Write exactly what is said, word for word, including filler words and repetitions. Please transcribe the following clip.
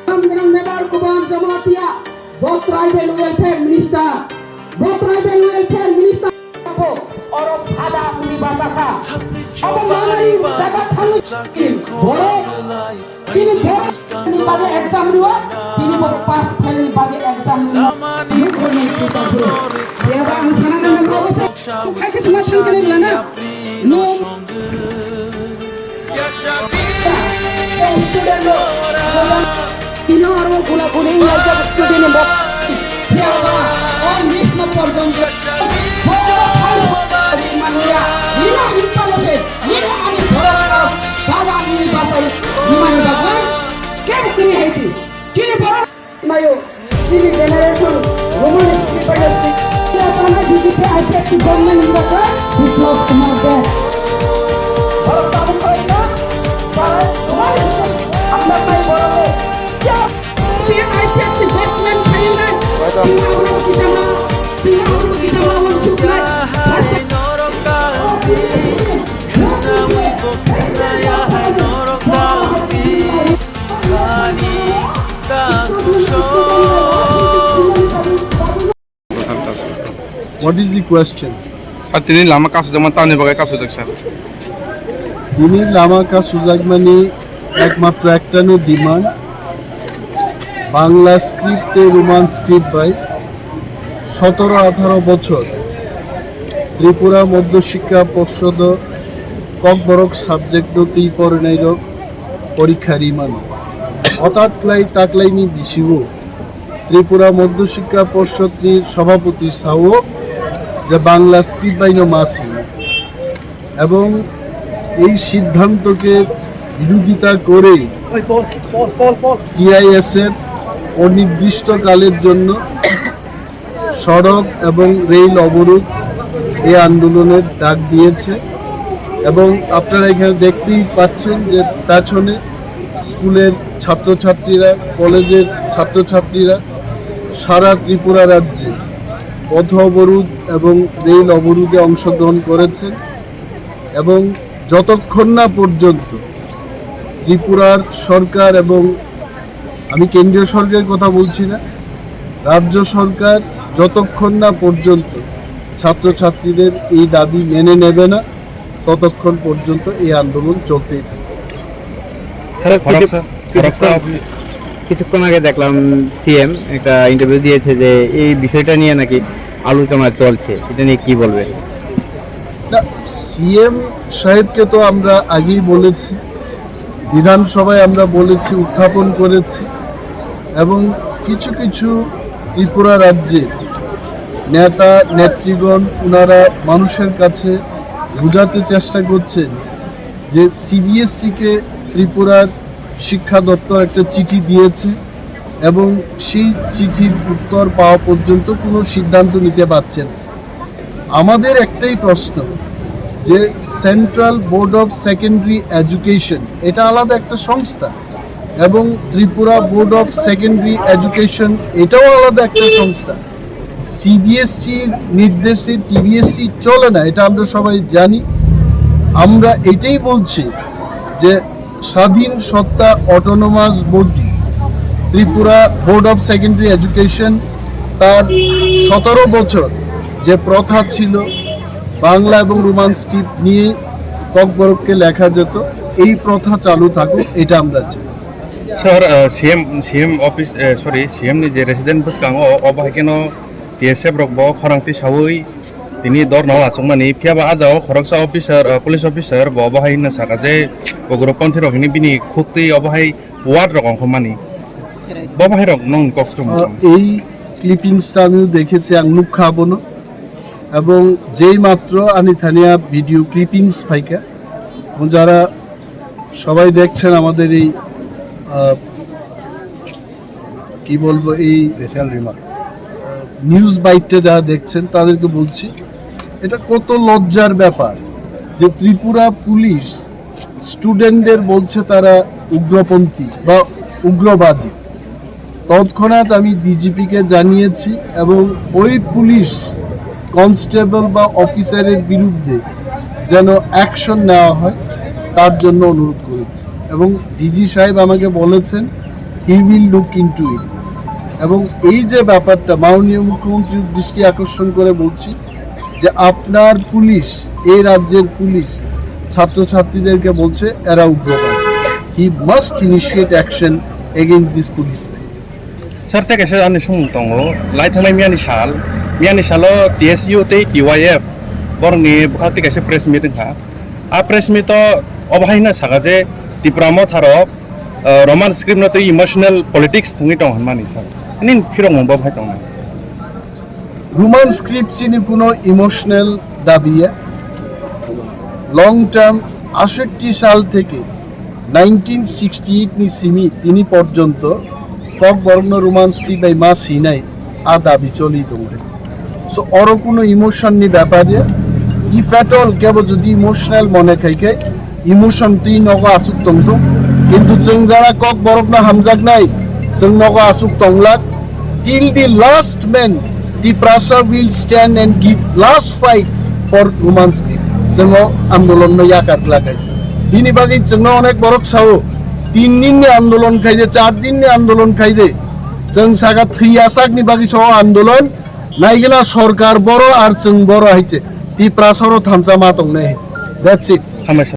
General Member Kuban Jamatia, bo Tribal Welfare Minister, bo Tribal Welfare Minister, bo oro sada muni bata kha. Abo mani jaga thangwi borok, tini borok ni bagwi exam rwo, tini bo pass fail ni bagwi exam rwo. Biyaba ang sana nang nang. Khai khe suma thang kene bela na. No. Tino aro gula guli ngai jak student ni bok. Phiya ba, o list no porjonto. Mania, nino impalo se, nino ani borok, baba ani basai, nimani bagwi, kem kri haiti. Kini borok. Mayo, chini generation, Roman script by the script. Chini apana B J P I P F T government in the car, Biplab Kumar Deb. Bharat Babu Khaina, Bharat Kumar Deb, Amna Pai Bharat, kya? Chini I P F T government khaina, chini apna kita ma, chini apna kita ma, wan chukna. What is the question? Sir, tini lama kasu jaman tamni bagwi kasu jak, sir? Tini lama kasu jakmani ekmatro ektano demand, Bangla script tei Roman script bai sotoro atharo bochor Tripura Madhya Shiksha Porshod Kokborok subject no twi porinai rok porikha rimano. Hotat khlai taklaini bisingo Tripura Madhya Shiksha Porshod ni Sabhapati sao je Bangla script bai no ma sini. এবং এই সিদ্ধান্তকে বিরোধিতা করে টিআইএসএফ অনির্দিষ্টকালের জন্য সড়ক এবং রেল অবরোধ এই আন্দোলনের ডাক দিয়েছে। এবং আপনারা এখানে দেখতেই পাচ্ছেন যে পেছনে স্কুলের ছাত্রছাত্রীরা, কলেজের ছাত্রছাত্রীরা সারা ত্রিপুরা রাজ্যে পথ অবরোধ এবং রেল অবরোধে অংশগ্রহণ করেছেন। এবং যতক্ষণ না পর্যন্ত ত্রিপুরার সরকার এবং, আমি কেন্দ্রীয় সরকারের কথা বলছি না, রাজ্য সরকার যতক্ষণ না পর্যন্ত ছাত্রছাত্রীদের এই দাবি মেনে নেবে না, ততক্ষণ পর্যন্ত এই আন্দোলন চলতেই থাকবে। স্যার, খড়গপুর, খড়গপুর, খড়গপুর। কিছুক্ষণ আগে দেখলাম সিএম একটা ইন্টারভিউ দিয়েছে যে এই বিষয়টা নিয়ে নাকি আলোচনা চলছে, এটা নিয়ে কি বলবেন? না, সিএম সাহেবকে তো আমরা আগেই বলেছি, বিধানসভায় আমরা বলেছি, উত্থাপন করেছি, এবং কিছু কিছু ত্রিপুরা রাজ্যে নেতা নেতৃগণ ওনারা মানুষের কাছে বোঝাতে চেষ্টা করছেন যে সিবিএসইকে ত্রিপুরার শিক্ষা দপ্তর একটা চিঠি দিয়েছে এবং সেই চিঠির উত্তর পাওয়া পর্যন্ত কোনো সিদ্ধান্ত নিতে পারছেন না। আমাদের একটাই প্রশ্ন যে central board of secondary education এটা আলাদা একটা সংস্থা এবং Tripura board of secondary education এটাও আলাদা একটা সংস্থা। সিবিএসসির নির্দেশে টিবিএসসি চলে না, এটা আমরা সবাই জানি। আমরা এটাই বলছি যে স্বাধীন সত্তা autonomous body Tripura board of secondary education তার সতেরো বছর যে প্রথা ছিল বাংলা এবং রোমান স্ক্রিপ্ট নিয়ে ককবরককে লেখা যেত, এই প্রথা চালু থাকুক, এটা আমরা চাই। Sir, uh, CM, CM office, uh, sorry, CM ni je resident bwskango, obo hai kheno TSF rok bo khorang tisawi tini dorna o achukmani, phiya ba ah jagao khoroksa officer, uh, police officer bo obo hai hinna saka je ugroponthi rok hini bini khuktwi obo hai ward rok ongkhormani. Bo bahai rok nong kok sum. আহ, এই ক্লিপিংসটা আমিও দেখেছি, ang nukha abono, এবং যেই মাত্র ani thania video clippings phaikha, এবং যারা সবাই দেখছেন আমাদের এই, আহ, কি বলবো, এই প্রেস রিমার্ক, আহ, নিউজ বাইটটা যারা দেখছেন তাদেরকে বলছি, এটা কত লজ্জার ব্যাপার যে ত্রিপুরা পুলিশ স্টুডেন্টদের বলছে তারা উগ্রপন্থী বা উগ্রবাদী। তৎক্ষণাৎ আমি ডিজিপিকে জানিয়েছি এবং ওই পুলিশ কনস্টেবল বা অফিসারের বিরুদ্ধে যেন অ্যাকশন নেওয়া হয়, তার জন্য অনুরোধ করেছি। এবং ডিজি সাহেব আমাকে বলেছেন He will look into it. এবং এই যে ব্যাপারটা মাননীয় মুখ্যমন্ত্রীর দৃষ্টি আকর্ষণ করে বলছি যে আপনার পুলিশ, এই রাজ্যের পুলিশ ছাত্রছাত্রীদেরকে বলছে এরা উগ্রবাদী। He must initiate action against this policeman. Sir, tei kaisa ani sumung tongo, lai thangnai miyani sal, miyani salo T S U tei T Y F borokni bwkha tei kaisa press meet wngkha. A press meet o obo hai hwnna saka je Tipra Motha rok, uh, Roman script no tei emotional politics thwngwi tongo hwnmani sir. Nini phirokmung bo hai tongnai. Roman script chini kuno emotional dabi ya. Long term আটষট্টি সাল থেকে nineteen sixty eight ni simi tini porjonto Kokborokno Roman script bai ma sinai a dabi choli tongo. So oro kuno emotion ni bepar ya. If at all kebo jodi emotional mone khai khe emotion twi nogo achuk tongthung, kintu chwng jara Kokborokno hamjaknai, chwng nogo achuk tonglak. Till the last man, Tiprasa will stand and give last fight for Roman script. Chwng o andolon no yakar lakai. Bini bagwi chwngno onek borok sao, tin din ni andolon khaide, char din ni andolon khaide. Chwng saka thwi asakni bagwi sao andolon, naigwna sorkar boro ar chwng boro haiche. Tiprasa oro thansa ma tongnai haiche. That's it. Hambai sir.